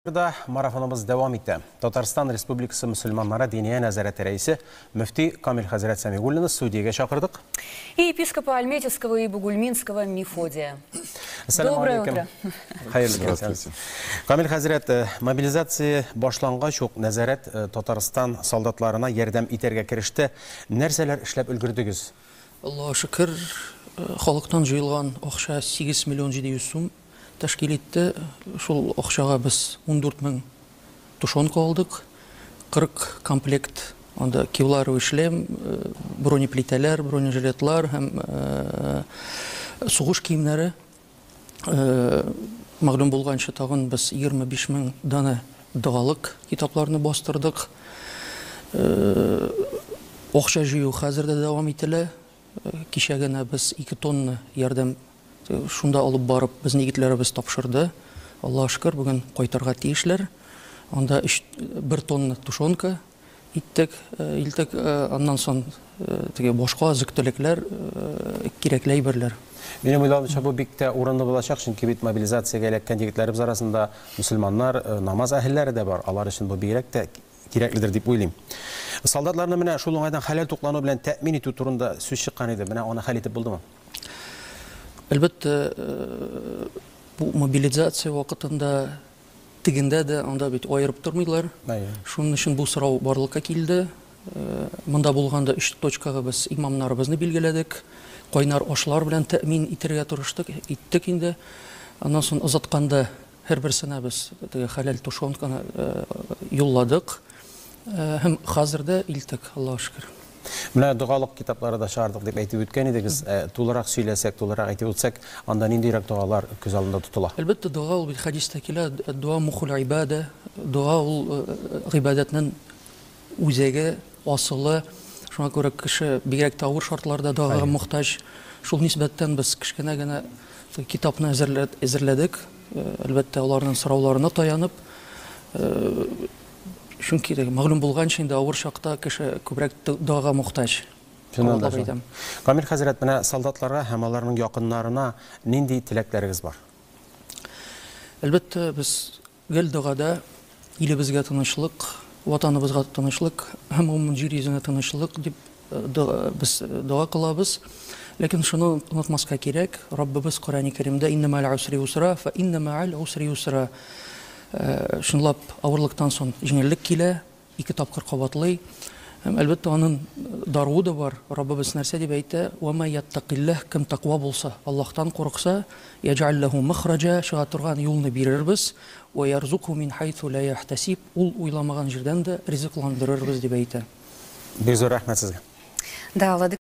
Да марафоныбыз дәвам итә. Татарстан Республикасы мөселманнары Диния нәзарәте рәисе мөфти Камил хәзрәт Сәмигуллинны студиягә чакырдык. И епископа Альметьевского и Бугульминского Мефодия. Доброе утро. Хәерле көн. Камил хәзрәт, мобилизация башлангач ук нәзарәт Татарстан солдатларына ярдәм итәргә кереште. Нәрсәләр эшләп өлгердегез? Аллаһуга шөкер, халыктан җыелган акча 8 миллион 700 сум тәшкил итте. Шул акчага без 14 мең тушенка алдык, 40 комплект анда кевларовый шлем, бронеплитәләр, бронежилетлар һәм сугыш киемнәре. Мәгълүм булганча, тагын без 25 мең данә догалык китапларны бастырдык. Акча җыю хәзер дә дәвам ителә. Кичә генә без 2 тонна ярдәм шунда алып барып, безнең егетләребез тапшырды. Аллаһка шөкер, бүген кайтырга тиешләр. Анда өч, бер тонна тушенка иттек, илтек. Аннан соң теге башка азык-төлекләр, кирәкле әйберләр. Минем уйлавымча, бу бик тә урынлы булачак, чөнки бит мобилизациягә эләккән егетләребез арасында мөселманнар, намаз әһелләре дә бар. Алар өчен бу бигрәк тә кирәкледер дип уйлыйм. Солдатларны менә шул уңайдан хәләл туклану белән тәэмин итү турында сүз чыккан иде. Менә аны хәл итеп булдымы? Әлбәттә, бу мобилизация вакытында тегендә дә, анда бит аерып тормыйлар. Шуның өчен бу сорау барлыкка килде. Монда булганда өч точкага без имамнарыбызны билгеләдек. Кайнар ашлар белән тәэмин итәргә тырыштык, иттек инде. Аннан соң озатканда һәрберсенә без теге хәләл тушенканы юлладык. Һәм хәзер дә илтек, Аллага шөкер. Менә догалык китаплары да чыгардык дип әйтеп үткән идегез. Тулырак сөйләсәк, тулырак әйтеп үтсәк, анда ниндирәк догалар күз алдында тотыла? Әлбәттә, дога ул бит хәдистә килә, дуа мухул гыйбадә. Дога ул гыйбадәтнең үзәге, асылы. Шуңа күрә кеше бигрәк тә авыр шартларда догага мохтаҗ. Шул нисбәттән без кечкенә генә китапны әзерләдек. Әлбәттә, аларның сорауларына таянып. Чөнки мәгълүм булганча, инде авыр чакта кеше күбрәк догага мохтаҗ. Чыннан да шул. Камил хәзрәт, менә солдатларга һәм аларның якыннарына нинди теләкләрегез бар? Әлбәттә, без гел догада илебезгә тынычлык, Ватаныбызга тынычлык һәм гомумән җир йөзенә тынычлык дип без дога кылабыз. Ләкин шуны онытмаска кирәк, Раббыбыз Коръәни Кәримдә Иннә мәәл усри юсра, фә иннә мәәл усри юсра. Чынлап, авырлыктан соң җиңеллек килә, ике тапкыр кабатлый. Һәм, әлбәттә, аның даруы да бар. Раббыбыз нәрсә дип әйтә? Вә мә яттакилләһ, кем тәкъва булса, Аллаһтан курыкса, яҗәгаль ләһү мәхраҗа, чыга торган юлны бирербез, вә ярзукһу мин хәйсу лә яхтәсиб, ул уйламаган җирдән дә ризыкландырырбыз, дип әйтә. Бик зур рәхмәт сезгә. Да, Владыка.